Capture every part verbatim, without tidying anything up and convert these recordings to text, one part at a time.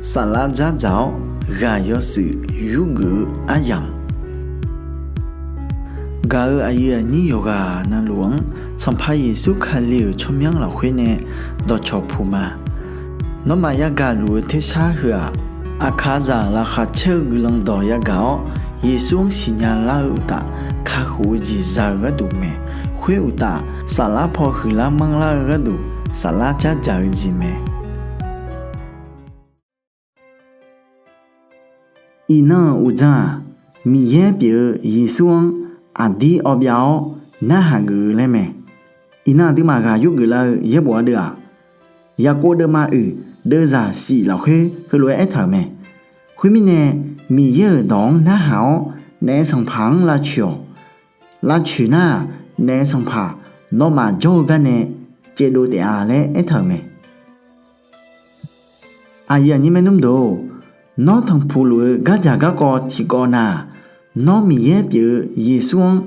Saflar dzardzaq-awr ghaq yawshuif yurgeuf-eu aryamq, gaq-euq aqyuif aqnyir yawqghaq navluf-anr Sanqpaq Yeqsur Kali-euq tsawrmyanr lafkhoer nae dawqcawq puq ma. Nawmaf yagaq luf-eu tersar heu-aq, aqkaqzaq laqkhaq caer-eu guiqlanq dawq yagaq-awr, Yeqsur-anr siqnya lar-eu uqtaf, kakhof-eu jeq za-eu gharduq mae. Khoer uqtaf, saflar paw huiqlar manrlar-eu gharduq, saflar dzardzaq-eu jeq mae. Iqnan-euq uqdzan-aq, Miqyaer pyeuf-eu Yeqsur-anr aqdir awbyav-awr narhaq geuf-eu laer mae. Iqnan aqduimaf ghaq yurgeuf lar-eu yaerbof ardeuv-aq, Yaqkov deuvma oeq deuvzaq shif lafkhoer heulof-aer aertaq-euq mae. Khoermirnae, Miqyaer-euq dawq-anr narhaq-awr, naef sanqpaq-anr lavtsoeq-awq. Lavtsoeq nar-aq, naef sanqpaq nawmaf jawr-eu garnae caevdov taef-a laer aertaq-euq mae. Aqyuif aqnyir maernmr deuq-or, nawr tanqpuq luf-eu gardzaq garkawv tiqkawv nav-aq, nawr Miqyaer pyeuf-eu Yeqsur-anr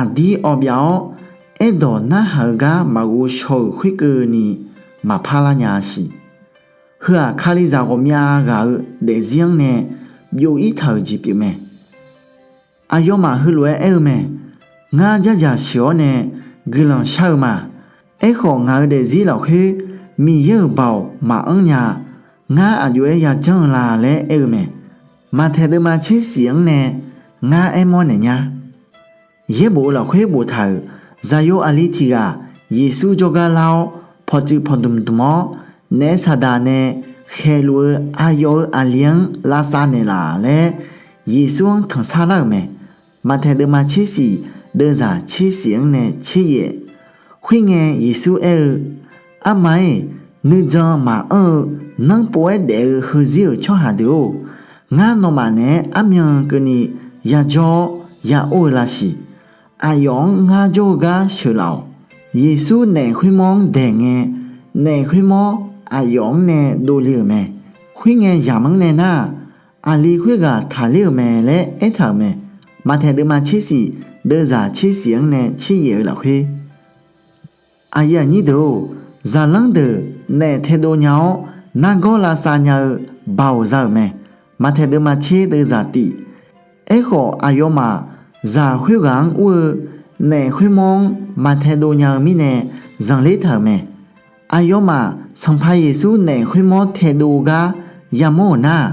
aqdir awbyav-awr, aerdawq narhaq-eu gar maqghov shaw-euq khoerkeuvni maqpar lar nya-a siq. Heu-aq, Kalizaq ghawqmya ghaq-eu daefzir-anr nae byov-ir taq-euq jeq pyeuf mae. Aqyawfmaf heulof-aer aer-eu mae. Ngar dzardzaq sheuq-awr nae guiqlanq shar-eu ma. Aerkhawf, ngaq-euq daefzir lafkhoer Miqyaer-euq baoq maqanr nya-a. Ngar aqjox-aer yajanr-eu la laer aer-eu mae. Maqtaeq deuvma tser shif-anr nae ngar aermawr naeq nyar. Yaerbof-eu lafkhoer boftaq-euq, zaqyo aqli tiq ghaq Yeqsur jawrgar lar-awr, pawqtsuif pawqdmq dmq-awr, naef saqdaq nae khaeqluf-eu aqyawf-euq aqli-anr lavsav naeqlaf laer, Yeqsur-anr tanqsar lar-euq mae. Maqtaeq deuvma tser shif deuvzaq tser shif-anr nae tser yaef. Khoerngae, Yeqsur aer-eu, Arma-iq, nuijan maqanr-eu nanrpov-aer daef-eu heuzir-euq tsawrhaq deuq-or, ngar nawmaf naeq-aer armyan keuvni yajawr-awr ya or-eu lavsiq. Aqyawf-anr ngar jawr-eu gar sheuqlaf-awq. Yeqsur naef khoermawr-anr daeq ngae, naef khoermawr aqyawf-anr nae dovle-euq mae. Khoerngae, yamq-anr nae nar-aq, aqli khoerghaq taqler-euq mae laer aertaq-euq mae. Maqtaeq deuvma tser shif deuvzaq tser shif-anr nae tser yaef-eu lafkhoer. Aqyuif aqnyir deuq-or, zaqlanr deuq naef taedov nya-awr, nargawr lavsav nya-eu baoq za-euq mae. Maqtaeq deuvma tser deuvzaq tif. Aerkhawf, aqyawfmaf zaq khoerghaq-anr ur-eu naef khoermawr-anr maqtaedov nya-eu mirnae zanqler taq-euq mae. Aqyawfmaf Sanqpaq Yeqsur naef khoermawr taedov-eu gar yamawr-euq nar-aq,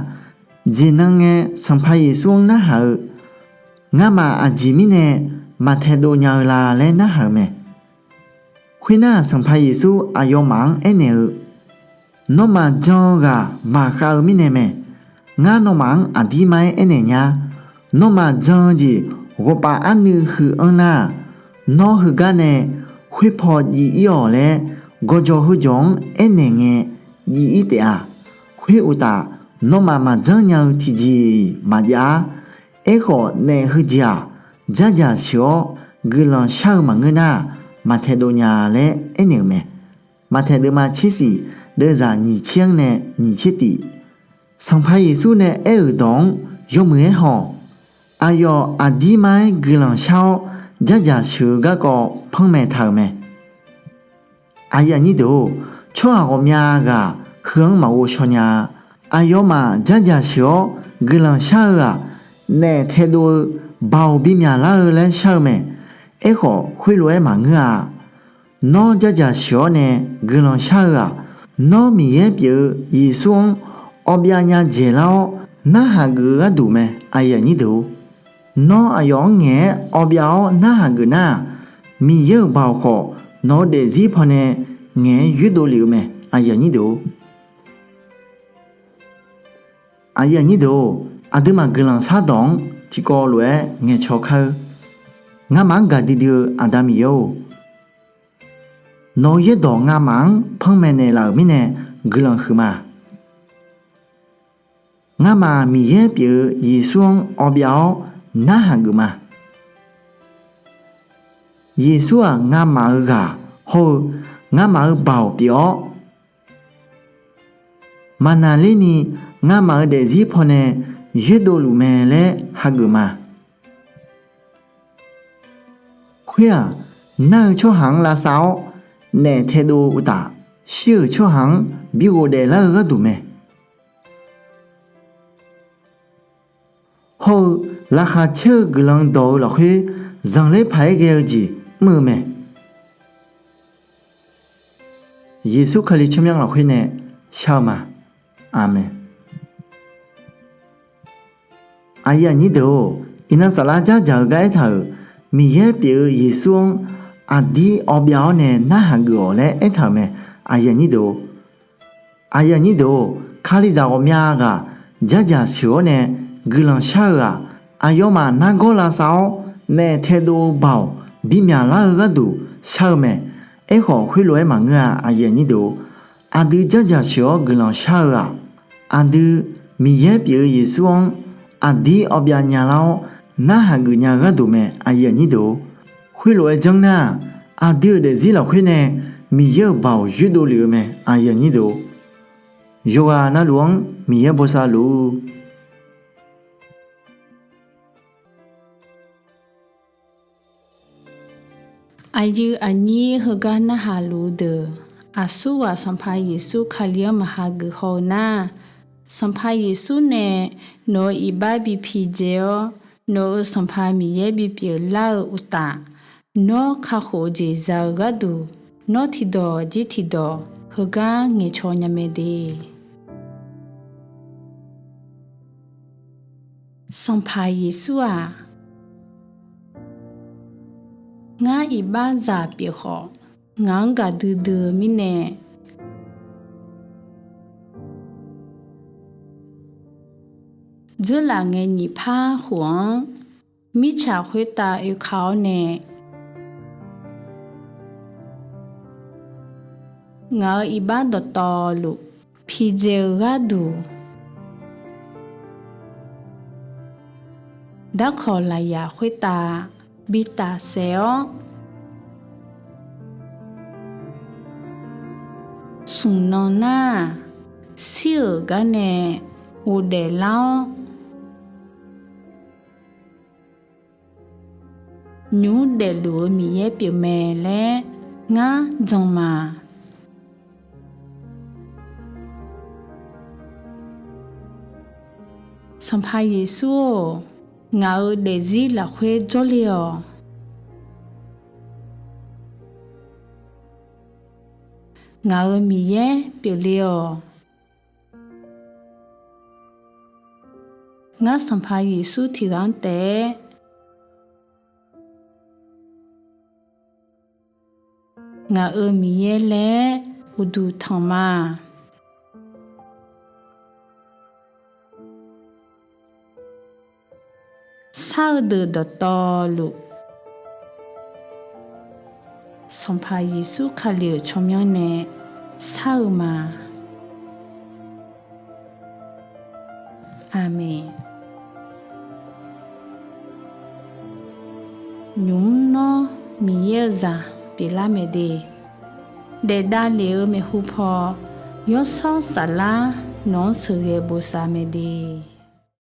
jeqnan ngae Sanqpaq Yeqsur-anr narhaq-eu, Ngamaf aqjeq mirnae maqtaedov nya-eu la laer narhaq-eu mae. Khoernar-aq, Sanqpaq Yeqsur aqyawfmaf-anr aernaeq-eu, Nawmaf jan-eu ghaq maqkhav-eu mirnae mae. Ngar nawmaf-anr aqdirmar-aer aernaeq nya, nawmaf jan-eu jeq ghawqpaf arnuiv huiq anr nar-aq, nawr heugar nae khoerpaw jiv-ir-awq laer gawqjawq heujawq-anr aernaeq ngae jiv-ir taef-a. Khoer uqtaf, nawmaf maqjanr nya-eu tiqjeq-iq maqjav-ar. Aerkhawf, naef heujeq-aq, jardzaq sheuq-awr guiqlanq shar-eu maqngeur nar-aq, maqtaedov nya laer aernaeq-euq mae. Maqtaeq deuvma tser shif deuvzaq nyiq tser-anr nae nyiq tser tif. Sanqpaq Yeqsur nae aer-euq dawq-anr yawmuiq-aer haw-awq. Aqyawf aqdirmar-aer guiqlanq shar-awr jardzaq sheuq-eu garkawv panmaeq taq-euq mae. Aqyuif aqnyir deuq-or, tsawrhaq ghawqmya ghaq heu-anr maqghov shaw nya-a. Aqyawfmaf jardzaq sheuq-awr guiqlanq shar-eu-aq, naef taedov-eu baoq bimyaq lar-eu laer shar-eu mae. Aerkhawf, khoerlof-aer maqngeur-a. Nawr jardzaq sheuq-awr nae guiqlanq shar-eu-aq, nawr Miqyaer pyeuf-eu Yeqsur-anr awbyav nya dzaeqlar-awr narhaq geuf-eu gharduq mae. Nawr aqyawf-anr ngaeq-aer awbyav-awr narhaq geuf nar-aq, Miqyaer-euq baoq khawf nawq-eu daefzir pawnae ngaeq-aer yoerdov lef-eu mae. Aqduimaf guiqlanq shardawq-anr tiqkawv lof-aer ngaeqcaw kar-eur. Ngamaf-anr gaqdui dui-eu Aqda Miqyaer-or, nawq-eu yaerdawq ngamaf-anr panmaeq naeqlaf-euq mirnae guiqlanq huiqma. Ngamaf Miqyaer pyeuf-eu Yeqsur-anr awbyav-awr narhaq geufma. Yeqsur-aq, ngamaf-eu ghaq hawr-eu ngamaf-eu baoq pyeuf-awr, maqnaqlerni ngamaf-eu daefzir pawnae yoerdov luf mae laer hageuf ma. Khoer-aq, nar-eu tsawrhaq-anr lavsav-awr naef taedov-eu uqtaf, shir-euq tsawrhaq-anr bi ghofdaef lar-eu gharduq mae. hawr-eu laqkhaq caer-eu guiqlanq dawq-eu lafkhoer zanqler paq-aer ghae-eu jeq mr-eu mae. Yeqsur Kali tsawrmyanr lafkhoer nae shar-eu ma. Aqmeq. Aqyuif aqnyir deuq-or, iqnan saflar jardzaq-eu gar aertaq-euq, Miqyaer pyeuf-eu Yeqsur-anr aqdir awbyav-awr nae narhaq geuf-awq laer aertaq-euq mae. Aqyuif aqnyir deuq-or, Kalizaq ghawqmya ghaq jardzaq sheuq-awr nae guiqlanq shar-eu-aq, aqyawfmaf nargawr lavsav-awr naef taedov-eu baoq bimyaq lar-eu gharduq shar-eu mae. Aerkhawf, khoerlof-aer maqngeur-a. Aqdui jardzaq sheuq-awr guiqlanq shar-eu-aq, aqdui Miqyaer pyeuf-eu Yeqsur-anr aqdir awbyav nyalar-awr narhaq geuf nya-eu gharduq mae. Khoerlof-aer janr nar-aq, aqdui-euq daefzir lafkhoer nae Miqyaer-euq baoq yoerdov lef-eu mae. Yawqghaq navluf-anr Miqyaer bosav luf-ur. Aqyuif aqnyir heugar narhaq luf-eu deuq, aqsurghaq Sanqpaq Yeqsur Kali-anr maqha geuf haw-eu nar, Sanqpaq Yeqsur nae nawq-euq iqbax bi pidzae-awr, nawq-euq Sanqpaq Miqyaer bipyeuf lar-eu uqtaf, nawr kakhof-eu jeq za-eu gharduq, nawr tiqdawq jir tiqdawq heugar ngaeqcaw nya mae de. Sanqpaq Yeqsur-aq, ngar iqbaxzaq pyeuf khawf, ngaq-anr gaqdui dui-eu mirnae, dzeurlaf ngae nyiq par khof-anr mirtsaq khoertav oeka-awr nae, ngaq-euq iqbax dawqtawvluf pidzae-eu gharduq, darkawq lafyaq khoertav bi tafsaef-awr, smq nan nar, shir-euq gar nae ghofdaef lar-awr, nymq mr daefluf-eu Miqyaer pyeufmae laer ngar jan ma. Sanqpaq Yeqsur-or, ngaq-euq daefzir lafkhoer jawrle-awq. Ngaq-euq Miqyaer pyeufle-awq. Ngar Sanqpaq Yeqsur tiqghaq-anr taef-aer ngaq-euq Miqyaer laer uqduq tanq ma. Shar-eu deuq dawqtawvluf, Sanqpaq Yeqsur Kali-euq tsawrmyanr nae shar-eu ma. Aqmeq. Nymq mr nawr Miqyaer-eu zaq pyeuflar mae de, daef davlef-eu maeqhu paw, Yawshawr Saflar nawq-anr sheuqghae bosav mae de.